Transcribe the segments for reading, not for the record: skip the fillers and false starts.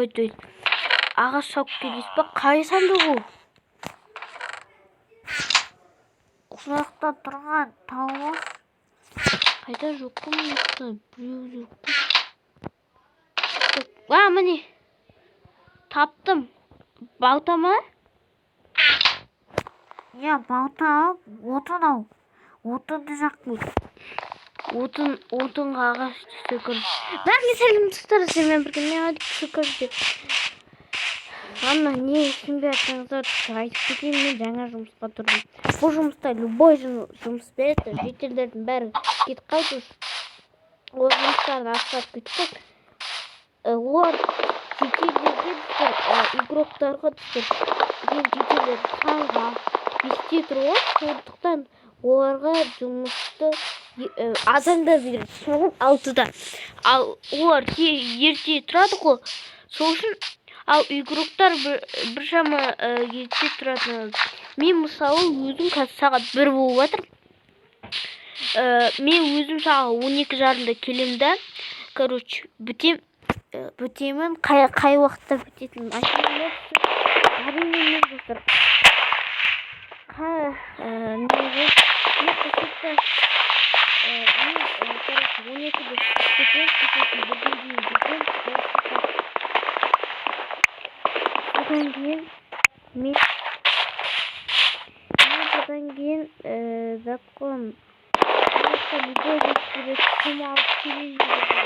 Ой, то есть ағаш шауып кел дейсіз ба? Қай сандық ол? Сол жақта тұрған тауып ал. Қайда? Жоқ қой мына жақта, біреу жоқ қой. А, міне, таптым. Балта ма? Иә, балта алып, отын ал. Отынды жақ. Отын, отынға ағаш түсті. Бәріңе сәлем, достар! Сіздермен бірге мен, Адик. Короче, ана не түсінбей жатсаңыздар, айтып кетейін: мен жаңа жұмысқа тұрдым. Бұл жұмыста любой жұмыс береді. Жительдердің бәрі кетіп қалды уже, ол жұмыстарын атқарып кетіп қалды. Олар жительдерге, достар, игроктарға, достар, енді жительдер таңғы 5-те тұр ғой, сондықтан оларға жұмысты азанда береді, соғып 6-да. Ал олар ерте тұрады ғой, сол үшін. Ал игроктар біршама ерте тұрады. Мен, мысалы, өзім қазір сағат 1 болып жатыр. Мен өзім сағат 12:30-да келемін да, короче, бітемін. Қай уақытта бітетінін айта алмаймын, әрине. Мен, достар, не ғой, не қосып, мен, короче, 12-де шығып кетемін, сосын 1-ге дейін жетемін. Содан кейін мен содан кейін зат қыламын. Мына жақта любой жұмыс береді: құм алып, терезе жасауға,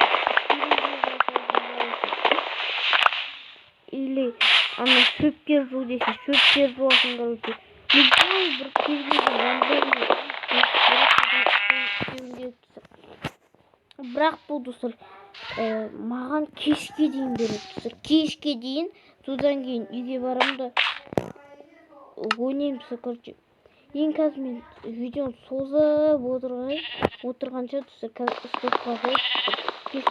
или ана шөптер жу десе, шөптер жуасың. Короче, любой бір кез келген рандомный жұмыс береді, соны істеуің керек. Бірақ бұл, достар, маған кешке дейін береді, достар, кешке дейін. Содан кейін үйге барамын да ойнаймын, достар. Короче, енді қазір мен видеоны созып отырғанша, достар, қазір стопқа қойып, кеш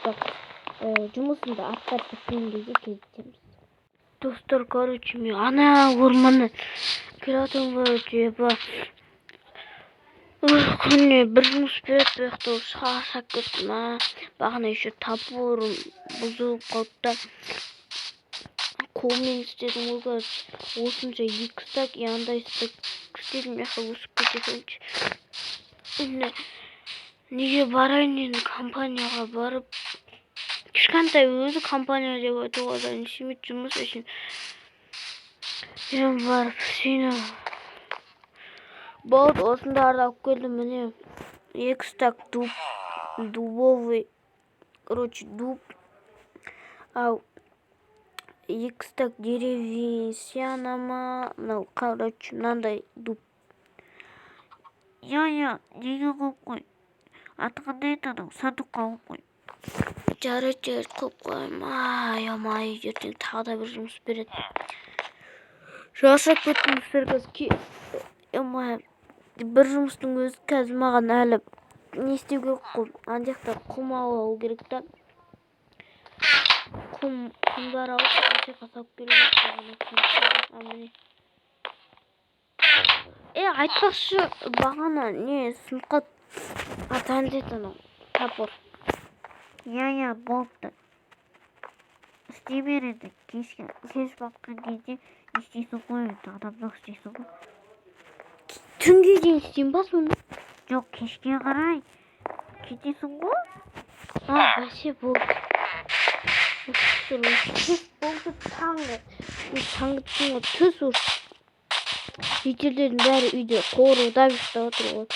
жұмысымды атқарып біткен кезде кездесеміз, достар. Короче, мен ана орманнан келе жатырмын. Короче, күніне бір жұмыс береді бұл жақта. Шаршап кеттім. А бағана еще топорым бұзылып қалды да, қолмен істедім ғой. Короче, осынша екі стак и андай стак істедім. Мына жақта өсіп кете салайыншы. Енді неге барайын? Енді компанияға барып, кішкентай өзі компания деп айтуға да не істемейді жұмыс үшін. Мен барып сені болды, осындарды алып келдім. Міне, екі стак дуб, дубовый, короче, дуб. Ал екі стак деревесина ма мынау? Короче, мынандай дуб. Иә, неге қойып қой? Аты қандай еді анау? Сандыққа қойып қой. Жарайды, жарайды, қойып қоямын. Ай, ай, ертең тағы да бір жұмыс береді. Шаршап кеттім, достар. Қазір бір жұмыстың өзі қазір маған әлі не істеу керек қой? Ана жақта құм алу керек та, құмдар алып, ана жаққа салып келу керек. Міне, е, айтпақшы, бағана не сынып қалды, аты еді анау топор. Иә, болыпты. Істей бер енді. Кешке, кеш батқан кезде істейсің ғой енді, адамдық істейсің ғой. Түнге дейін істеймін ба соны? Жоқ, кешке қарай кетесің ғой. А, бәсе, болды. Түс болды, таңғы таңғы түс уже. Жительдердің бәрі үйде қорылдап ұйықтап отыр ғой,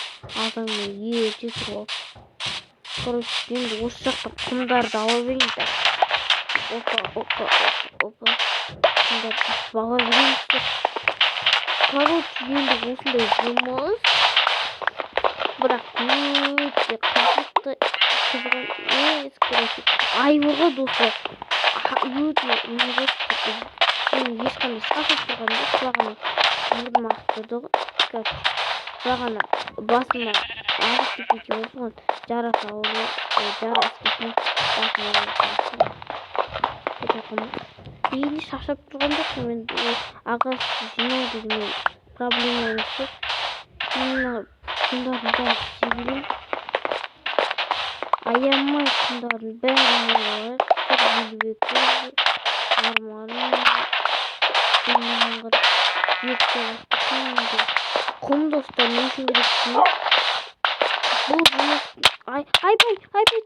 азанмен ерте тұрып алып. Короче, енді осы жақта құмдарды ала берейін. Так, опа, опа, опа, құмдарды тасып ала берейін. Короче, енді осындай жұмыс, бірақ өте қызықты, қызық емес. Короче, айлығы, достар, өте не ғой, мен ешқандай шаршап тұрған жоқ. Бағана мұрным ағып тұрды ғой. Короче, бағана басыма ағып кеткен екен ғой, соған жара салып, жара істейтін басыма. Енді шаршап тұрған жоқпын мен. Ағаш жинау деген проблема емес қой. Мен мына құмдардың бәрін істей берейін, аямай құмдардың бәрін алайық. 52 нормально. Құм, достар, не үшін керек деймін? Бұл жұмыс. Ай, айбай, айбай!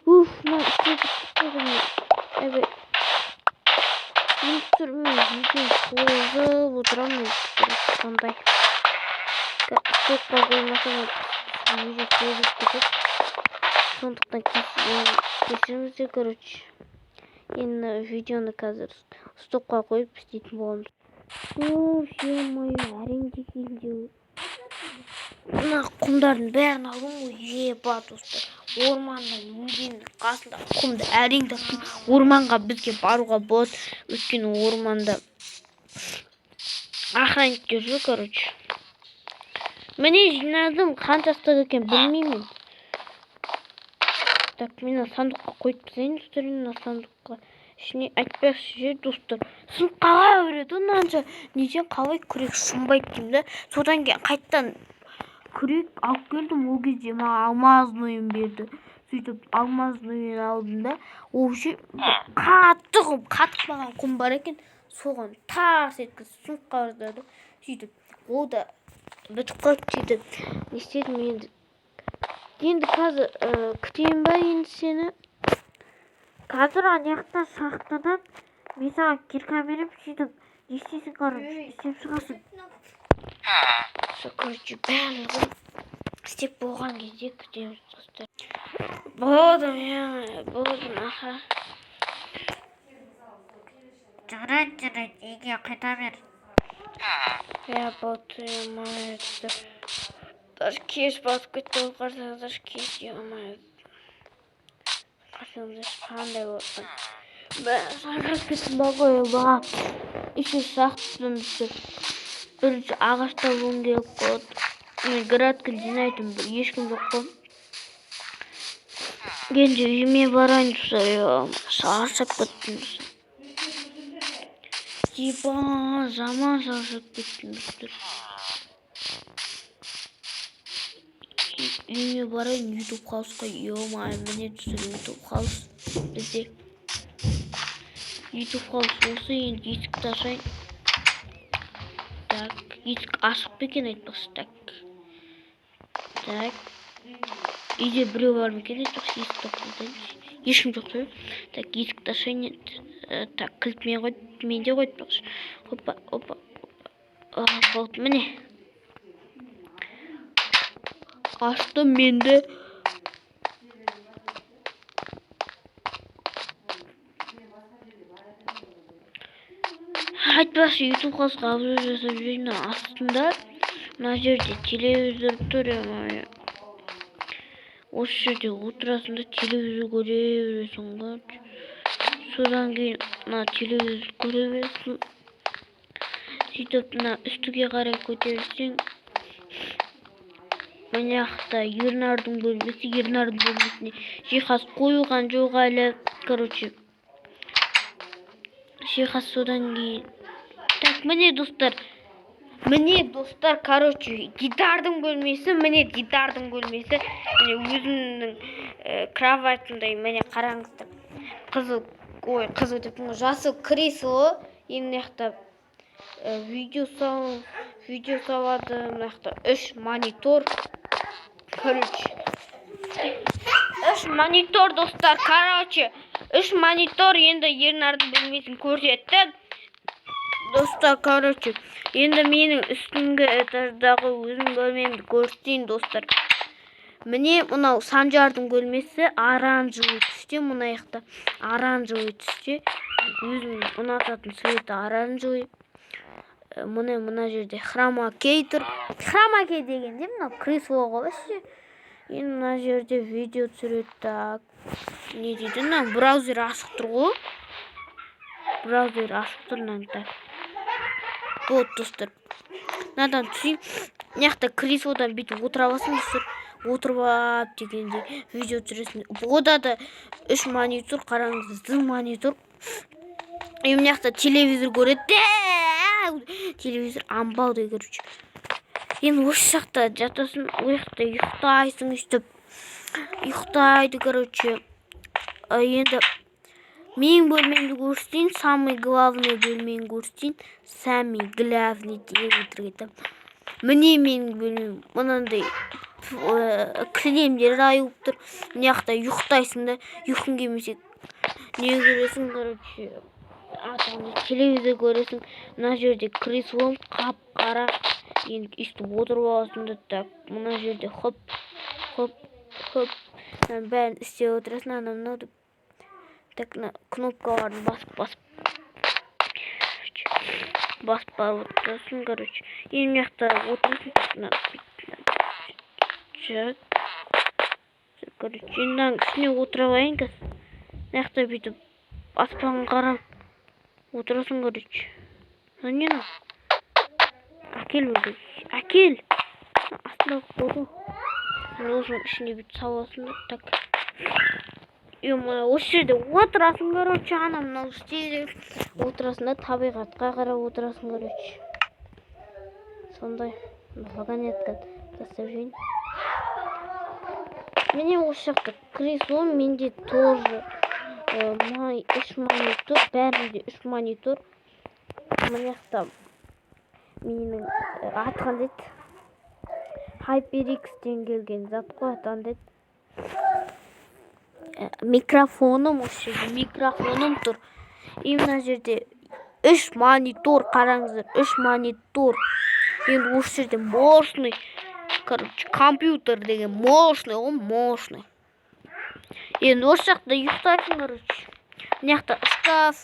Уф, мына айбай. Мен түсірмей, видео созып отырамын мен, сондай. Стопқа қоймасам, видео созылып кетеді. Сондықтан кешіріңіздер, короче. Енді видеоны қазір стопқа қойып істейтін боламыз. Уф, ё-моё, әрең дегенде мына құмдардың бәрін алдым ғой, еба, достар. Орманның, өзеннің қасында құмды әрең таптым. Орманға бізге баруға болады, өйткені орманда охранниктер жүр, короче. Міне, жинадым, қанша стак екенін білмеймін. Так, мен мына сандыққа қойып тастайын, достар, мына сандыққа. Ішіне айтпақшы же, достар, сынып қала береді ғой мынанша неден, қалай күрек сынбайды деймін да. Содан кейін қайтадан күрек алып келдім, ол кезде маған алмазныйын берді. Сөйтіп алмазныйын алдым да, вообще қатты құм, қатып қалған құм бар екен, соған тарс еткізіп сынып қала жаздады. Сөйтіп ол да бітіп қалды. Сөйтіп не істедім енді? Енді қазір күтейін ба енді сені? Қазір ана жақта шахтадан мен саған кирка беремін, сөйтіп не істейсің, короче, істеп шығасың. Все, короче, барлығын істеп болған кезде күтеміз, достар. Болды, иә, болды, аха. Жарайды, жарайды, үйге қайта бер. Иә, болды, ё-моё, достар. Даже кеш батып кетті ғой, қарасаңыздаршы, кеш, ё-моё. Қарасаңыздаршы, қандай болып жатқан. Шаршап кеттім ба ғой, ба. Еще шахтадан, достар. Бірінші ағаш табуым керек болады. Мен грядка жинайтын ешкім жоқ қой. Енді үйіме барайын, достар, шаршап кеттім, достар. Типа, жаман шаршап кеттім, достар. Үйіме барайын, YouTube хаусқа, ё-моё, міне, достар, YouTube хаус бізде. YouTube хаус осы, енді есікті ашайын. Так, есік ашық па екен айтпақшы, так. Так. Үйде біреу бар ма екен айтпақшы, есікті тоқтатайыншы. Ешкім жоқ та. Так, есікті ашайын енді. Так, кілт мен қойды, менде ғой айтпақшы. Опа, опа, опа. Болды, міне. Аштым менді. Айтпақшы, YouTube хаусқа обзор жасап жүрейін. Астында мына жерде телевизор тұр, ё-моё. Осы жерде отырасың да телевизор көре бересің ғой. Содан кейін мына телевизор көре бересің. Сөйтіп мына үстіге қарай көтерілсең, мына жақта Ернардың бөлмесі, Ернардың бөлмесіне жиһаз қойылған жоқ әлі. Короче, жиһаз содан кейін. Так, міне, достар. Міне, достар, короче, гитардың бөлмесі, міне гитардың бөлмесі. Міне өзімнің кроватымдай, міне қараңыздар. Қызыл, ой, қызыл деп тұрмын ғой, жасыл кресло. Енді мына жақта видео салады, мына жақта 3 монитор. Короче, 3 монитор, достар, короче, 3 монитор. Енді Ернардың бөлмесін көрсеттім. Достар, короче, енді менің үстіңгі этаждағы өзім бөлмемді көрсетейін, достар. Міне мынау Санжардың бөлмесі, оранжевый түсте, мына жақта оранжевый түсте. Өзім ұнататын цветі оранжевый. Міне мына жерде хромакей тұр. Хромакей дегенде мынау кресло ғой вообще. Енді мына жерде видео түсіреді. Так, не дейді? Мына браузер ашық тұр ғой. Браузер ашық тұр мынаның. Так. Болды, достар. Мынадан түсейін. Мына жақта креслодан бүйтіп отыра аласың, достар. Отырып алып дегенде видео түсіресің. Ода да 3 монитор, қараңыз, зың монитор. И мына жақта телевизор көреді. Телевизор амбалдай, короче. Енді осы жақта жатасың, ол жақта ұйықтайсың, өйстіп. Ұйықтайды, короче. Енді Менің бөлмемді көрсетейін, самый главный бөлмені көрсетейін. Самый главный деп өтірік айтамын. Міне, менің бөлмем мынандай, кілемдер жайылып тұр. Мына жақта ұйықтайсың да, ұйқың келмесе, не көресің, короче, аты, телевизор көресің. Мына жерде креслом қап қара, енді өйстіп отырып аласың да. Так, мына жерде хоп, хоп, хоп, мынаның бәрін істеп отырасың, анау мынау деп. Так, мына кнопкаларын басып, басып, басып барып отырасың, короче. И мына жақта отырасың. Мына так, короче, мынаның үстіне отыра алайын қазір. Мына жақта бүйтіп аспанға қарап отырасың, короче. Мынау не, мынау? Әкел, өзі әкел, астында қойып қойды ғой. Осының ішіне бүйтіп саласың да. Так, е, мына осы жерде отырасың, короче, анау мынау істеп отырасың да, табиғатқа қарап отырасың, короче, сондай. Вагонетка тастап жіберейін. Міне, осы жақта кресло менде тоже, үш монитор, бәрінде үш монитор. Мына жақта менің, аты қандай еді, HyperX-тен келген зат қой, аты қандай еді, микрофоным. Осы жерде микрофоным тұр. И мына жерде үш монитор, қараңыздар, үш монитор. Енді осы жерде мощный, короче, компьютер деген мощный ғой, мощный. Енді осы жақта ұйықтайсың, короче. Мына жақта шкаф,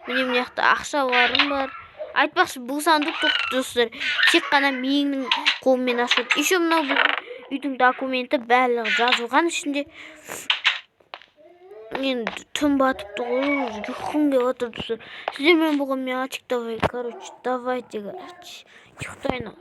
міне, мына жақта ақшаларым бар. Айтпақшы, бұл сандық, достар, тек қана менің қолыммен ашылады. Еще мынау біздің үйдің документі, барлығы жазылған ішінде. Енді түн батыпты ғой, ұйқым келіп жатыр, достар. Сіздермен болған мен, Ачик. Давай, короче, давайте, короче, ұйықтайын.